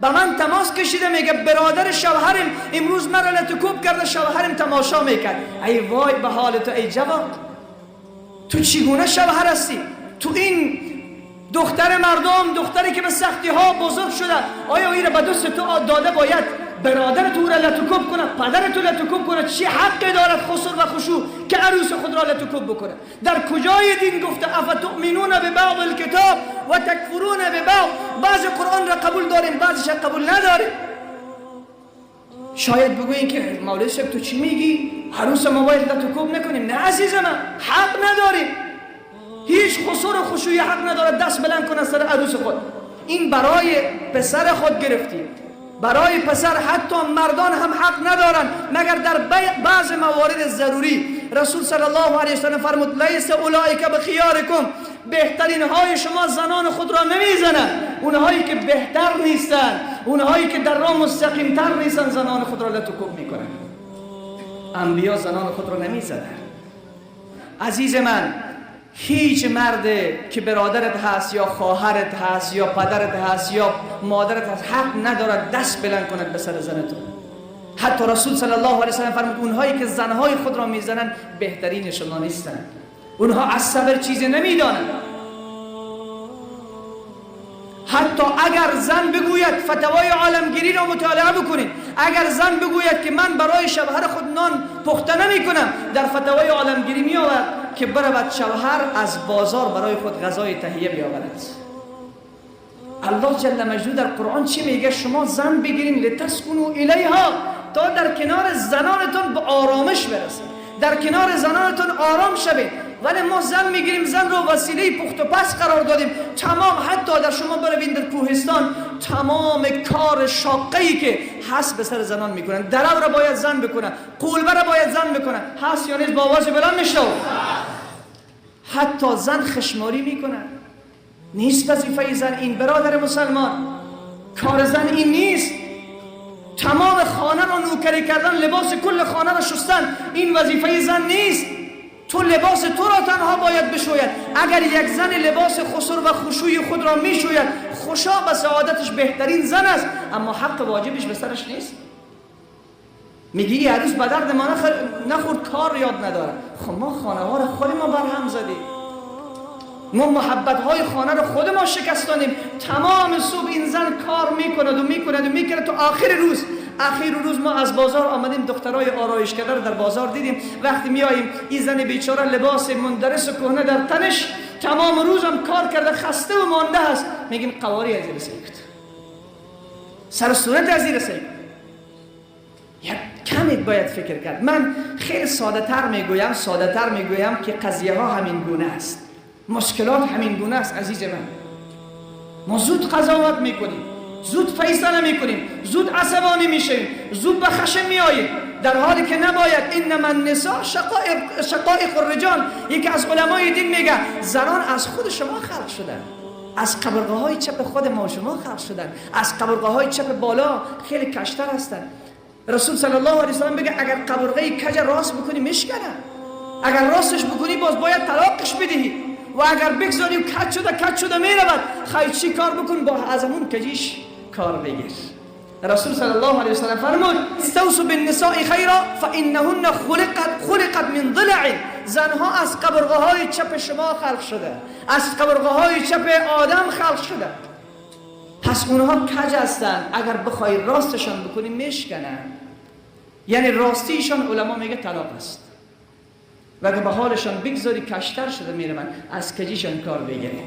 به من تماس کشیده میگه برادر شوهرم امروز مرا لتکوب کرده، شوهرم تماشا میکرد. ای وای به حال تو ای جوان، تو چگونه شوهر هستی؟ تو این دختر مردم، دختری که به سختی ها بزرگ شده، آیا این را به دوست تو داده باید برادر تو را لتکوب کنه، پدر تو لتکوب کنه؟ چه حقی دارد خسر و خشوع که عروس خود را لتکوب بکنه؟ در کجای دین گفته افتؤمنون ببعض الکتاب و تکفرون ببعض؟ بعض قرآن را قبول داریم، بعضش قبول نداریم. شاید بگویین که مولوی صاحب تو چی میگی؟ عروس ما باید لتکوب نکنیم. نه عزیز من، حق نداریم. هیچ خسر و خشوعی حق ندارد دست بلند کنه سر عروس خود. این برای پسر خود گرفتیم، برای پسر حتی مردان هم حق ندارند مگر در بعض موارد ضروری. رسول صلی الله علیه وسلم فرمود لیس اولئک بخیارکم، بهترین های شما زنان خود را نمیزنند. اونهایی که بهتر نیستند، اونهایی که در راه مستقیم تر نیستند، زنان خود را لتکوب میکنند. انبیا زنان خود را نمیزنند. عزیز من، هیچ مرد که برادرت هست یا خواهرت هست یا پدرت هست یا مادرت هست حق ندارد دست بلند کند به سر زن تو. حتی رسول صلی الله علیه وسلم فرمود اونهایی که زنهای خود را میزنند بهترین شما نیستند، اونها از صبر چیزی نمیدانند. حتی اگر زن بگوید، فتوای عالمگیری را مطالعه بکنید، اگر زن بگوید که من برای شوهر خود نان پخته نمی کنم، در فتوای عالمگیری می آورد که برود شوهر از بازار برای خود غذای تهیه بیاورد. الله جل مجدو در قرآن چی میگه؟ شما زن بگیرین لتسکنوا الیها، تا در کنار زنانتون به آرامش برسید، در کنار زنانتون آرام شوید. ولی ما زن میگیریم، زن رو وسیله پخت و پس قرار دادیم. تمام، حتی در شما بروین در کوهستان، تمام کار شاقه‌ای که هست به سر زنان میکنن. درو را باید زن بکنن، قولبه را باید زن بکنن. هست یا نیست؟ با آواز بلند میشنو. حتی زن خشماری میکنن. نیست وظیفه زن این برادر مسلمان، کار زن این نیست. تمام خانه را نوکری کردن، لباس کل خانه را شستن، این وظیفه زن نیست. تو لباس تو را تنها باید بشوید. اگر یک زن لباس خسر و خشوع خود را میشوید، خوشا به سعادتش، بهترین زن است، اما حق واجبش به سرش نیست. میگی این عروس به درد ما نخورد، کار یاد نداره. خب ما خانه ها را خود ما برهم زدیم، ما محبت های خانه را خود ما شکستانیم. تمام صبح این زن کار میکند و میکند و میکند تا آخر روز. اخیر روز ما از بازار آمدیم، دخترای آرایش کرده رو در بازار دیدیم. وقتی میاییم این زن بیچاره لباس مندرس و کهنه در تنش، تمام روز هم کار کرده، خسته و مانده است. میگیم قواری از این سیکت، سر صورت از این سیکت. یک کمی باید فکر کرد. من خیلی ساده تر میگویم، ساده تر میگویم که قضیه ها همین گونه است، مشکلات همین گونه است. عزیز من، ما زود قضاوت میکنیم، زود فیصله میکنیم، زود عصبانی میشیم، زود به خشم میآییم، در حالی که نباید. انما النساء شقائق الرجال. یکی از علمای دین میگه زنان از خود شما خلق شدن، از قبرغه های چپ خود ما شما خلق شدن، از قبرغه های چپ بالا خیلی کشتر هستند. رسول صلی الله علیه وسلم میگه اگر قبرغه کج راست بکنی میشکنه، اگر راستش بکنی باز باید طلاقش بدهی، و اگر بگذاری و کج شده کج شده میرود. خیلی چی کار بکن؟ با از همون کجیش کار بگیر. رسول صلی الله علیه وسلم فرمود استوصوا بالنساء خیرا فانهن خلقت من ضلع. زنها از قبرغه های چپ شما خلق شده، از قبرغه های چپ آدم خلق شده. پس اونها کج هستند، اگر بخوای راستشان بکنی میشکنن. یعنی راستیشان علما میگه طلاق است، و اگر به حالشان بگذاری کشتر شده میروند، از کجیشان کار بگیری.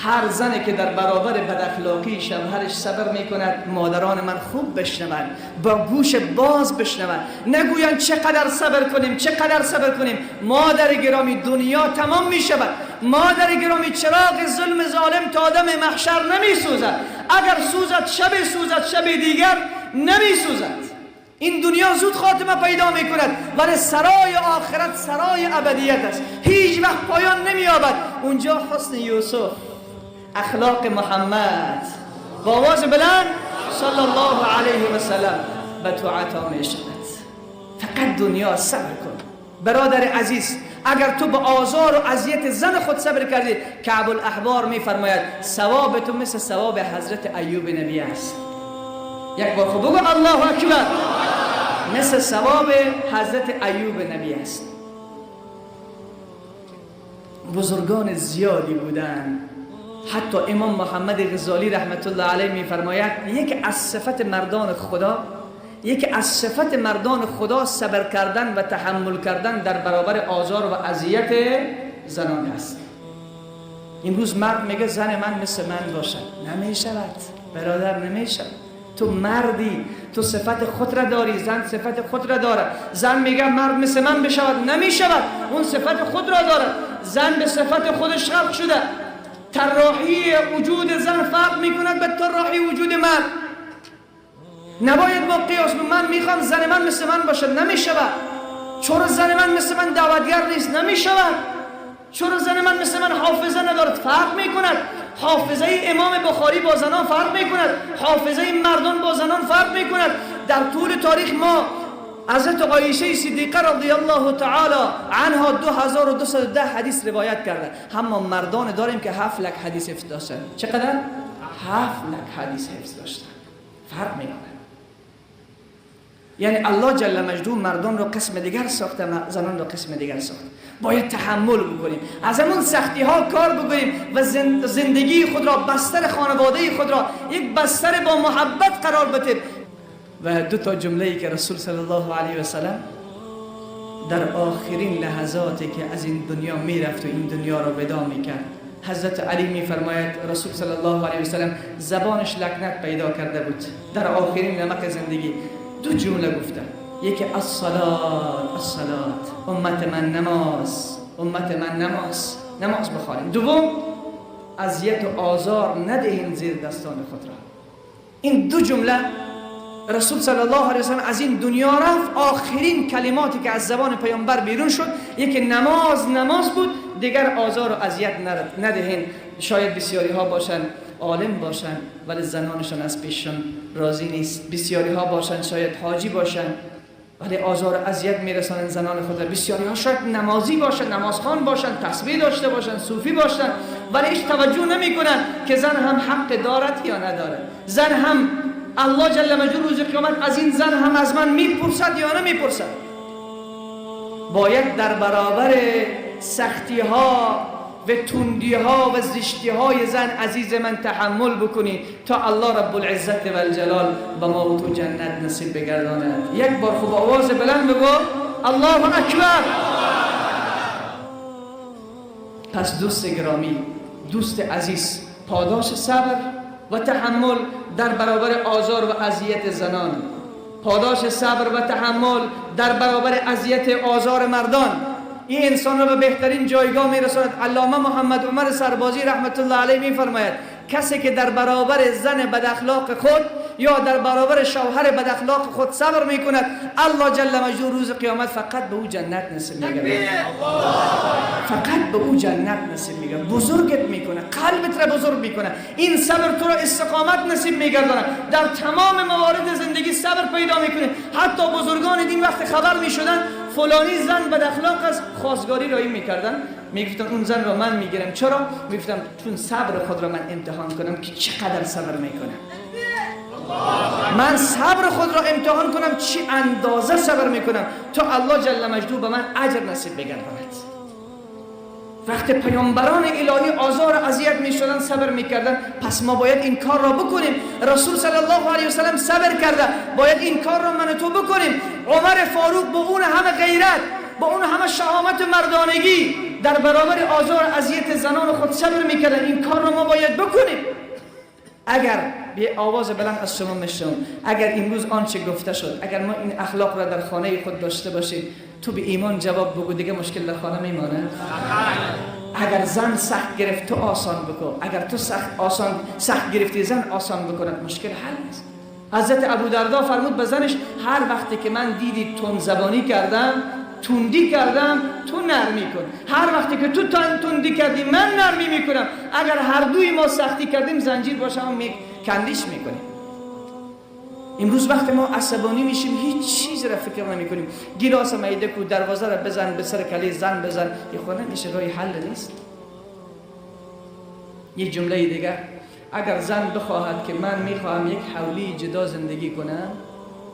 هر زنی که در برابر بداخلاقی شوهرش صبر میکند، مادران من خوب بشنوند، با گوش باز بشنوند، نگویند چقدر صبر کنیم چقدر صبر کنیم. مادر گرامی، دنیا تمام میشود. مادر گرامی، چراغ ظلم ظالم تا دم محشر نمیسوزد. اگر سوزد شب سوزد، شب دیگر نمیسوزد. این دنیا زود خاتمه پیدا میکند، ولی سرای آخرت سرای ابدیت است، هیچ وقت پایان نمییابد. اونجا حسن یوسف، اخلاق محمد با آواز بلند صلی الله علیه و سلم به تو عطا می شود. فقط دنیا صبر کن برادر عزیز. اگر تو به آزار و اذیت زن خود صبر کردی، کعب الاحبار میفرماید ثواب تو مثل ثواب حضرت ایوب نبی است. یک بار خوب بگو الله اکبر. مثل ثواب حضرت ایوب نبی است. بزرگان زیادی بودند. حتی امام محمد غزالی رحمت الله علیه میفرماید یکی از صفت مردان خدا، یکی از صفت مردان خدا صبر کردن و تحمل کردن در برابر آزار و اذیت زنان است. امروز مرد میگه زن من مثل من باشد. نمیشود برادر، نمیشود. تو مردی، تو صفت خود را داری، زن صفت خود را دارد. زن میگه مرد مثل من بشود، نمیشود. اون صفت خود را دارد. زن به صفت خودش خلق شده. طراحی وجود زن فرق میکند به طراحی وجود مرد. نباید با قیاس. من میخوام زن من مثل من باشد، نمیشود. چرا زن من مثل من دعوتگر نیست؟ نمیشود. چرا زن من مثل من حافظه ندارد؟ فرق میکند. حافظه امام بخاری با زنان فرق میکند، حافظه مردان با زنان فرق میکند. در طول تاریخ ما حضرت عایشه صدیقه رضی الله تعالی عنها 2210 حدیث روایت کرده. اما مردان داریم که 7 لک حدیث حفظ داشتن. چقدر؟ 7 لک حدیث حفظ داشتن. فرق میکنه. یعنی الله جل مجده مردان رو قسم دیگر ساخته، زنان رو قسم دیگر ساخته. باید تحمل بکنیم، از همون سختی ها کار بکنیم و زندگی خود را، بستر خانواده خود را یک بستر با محبت قرار بدیم. و دو تا جمله ای که رسول صلی الله علیه و سلم در آخرین لحظاتی که از این دنیا میرفت و این دنیا را وداع میکرد، حضرت علی میفرماید رسول صلی الله علیه و سلم زبانش لکنت پیدا کرده بود. در آخرین نمک زندگی دو جمله گفته. یکی الصلاة الصلاة، امت من نماز، امت من نماز، نماز بخوانیم. دوم، اذیت و آزار ندهین زیر دستان خود را. این دو جمله رسول صلی الله علیه و سلم از این دنیا رفت، آخرین کلماتی که از زبان پیامبر بیرون شد یکی نماز نماز بود، دیگر آزار و اذیت ندهین. شاید بسیاری ها باشن عالم باشن ولی زنانشان از پیششان راضی نیست. بسیاری ها باشن شاید حاجی باشن ولی آزار و اذیت میرسانن زنان خود را. بسیاری ها شاید نمازی باشن، نمازخوان باشن، تسبیح داشته باشن، صوفی باشن، ولی هیچ توجه نمیکنن که زن هم حق دارد یا ندارد. زن هم الله جل مجدوه روز قیامت از این زن هم از من میپرسد یا نمیپرسد. باید در برابر سختی ها و تندی ها و زشتی های زن عزیز من تحمل بکنی تا الله رب العزت و الجلال به ما و تو جنت نصیب بگرداند. یک بار خوب آواز بلند بگو الله اکبر. پس دوست گرامی، دوست عزیز، پاداش صبر و تحمل در برابر آزار و اذیت زنان، پاداش صبر و تحمل در برابر اذیت آزار مردان، این انسان را به بهترین جایگاه میرساند. علامه محمد عمر سربازی رحمت الله علیه میفرماید کسی که در برابر زن بد اخلاق خود یا در برابر شوهر بد اخلاق خود صبر میکند، الله جل مجده روز قیامت فقط به او جنت نصیب میگرداند. فقط به او جنت نصیب میگرداند. بزرگت میکنه، قلبت را بزرگ میکنه. این صبر تو را استقامت نصیب میگرداند. در تمام موارد زندگی صبر پیدا میکنه. حتی بزرگان دین وقت خبر میشدن فلانی زن بد اخلاق است، خواستگاری را این میکردن، میگفتن اون زن را من میگیرم. چرا؟ میگفتم چون صبر خود را من امتحان کنم که چقدر صبر میکنم. من صبر خود را امتحان کنم چی اندازه صبر میکنم تا الله جل مجده به من اجر نصیب بگرداند. وقتی پیامبران الهی آزار و اذیت میشدن صبر میکردن، پس ما باید این کار را بکنیم. رسول صلی الله علیه و سلم صبر کرده، باید این کار را من و تو بکنیم. عمر فاروق با اون همه غیرت، با اون همه شهامت و مردانگی در برابر آزار و اذیت زنان خود صبر میکردن. این کار را ما باید بکنیم. اگر به آواز بلند از شما میشنوم، اگر امروز آنچه گفته شد، اگر ما این اخلاق را در خانه خود داشته باشیم، تو به ایمان جواب بگو دیگه مشکل در خانه میمانه. اگر زن سخت گرفت تو آسان بکن، اگر تو سخت گرفتی زن آسان بکند، مشکل حل است. حضرت ابو دردا فرمود به زنش هر وقتی که من دیدی تند زبانی کردم، تندی کردم، تو نرمی کن. هر وقتی که تو تندی کردی من نرمی میکنم. اگر هر دوی ما سختی کردیم زنجیر باشه هم کندیش میکنیم. امروز وقت ما عصبانی میشیم هیچ چیز را فکر نمیکنیم. گیلاس میده کو، دروازه را بزن، به سر کله زن بزن، یه خود نمیشه، راه حل نیست. یک جمله دیگه اگر زن بخواهد که من میخواهم یک حولی جدا زندگی کنم،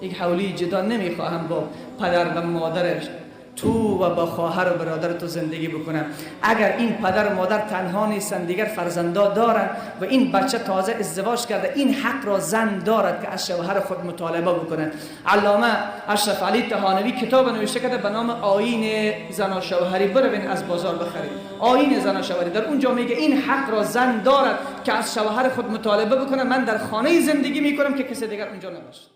یک حولی جدا، نمیخواهم با پدر و مادرش تو و با خواهر و برادر تو زندگی بکنم، اگر این پدر و مادر تنها نیستن، دیگر فرزندا دارن و این بچه تازه ازدواج کرده، این حق را زن دارد که از شوهر خود مطالبه بکنه. علامه اشرف علی تهانوی کتاب نوشته کرده به نام آیین زنا شوهری، بروین از بازار بخرید آیین زنا شوهری. در اونجا میگه این حق را زن دارد که از شوهر خود مطالبه بکنه من در خانه زندگی میکنم که کسی دیگر اونجا نباشه.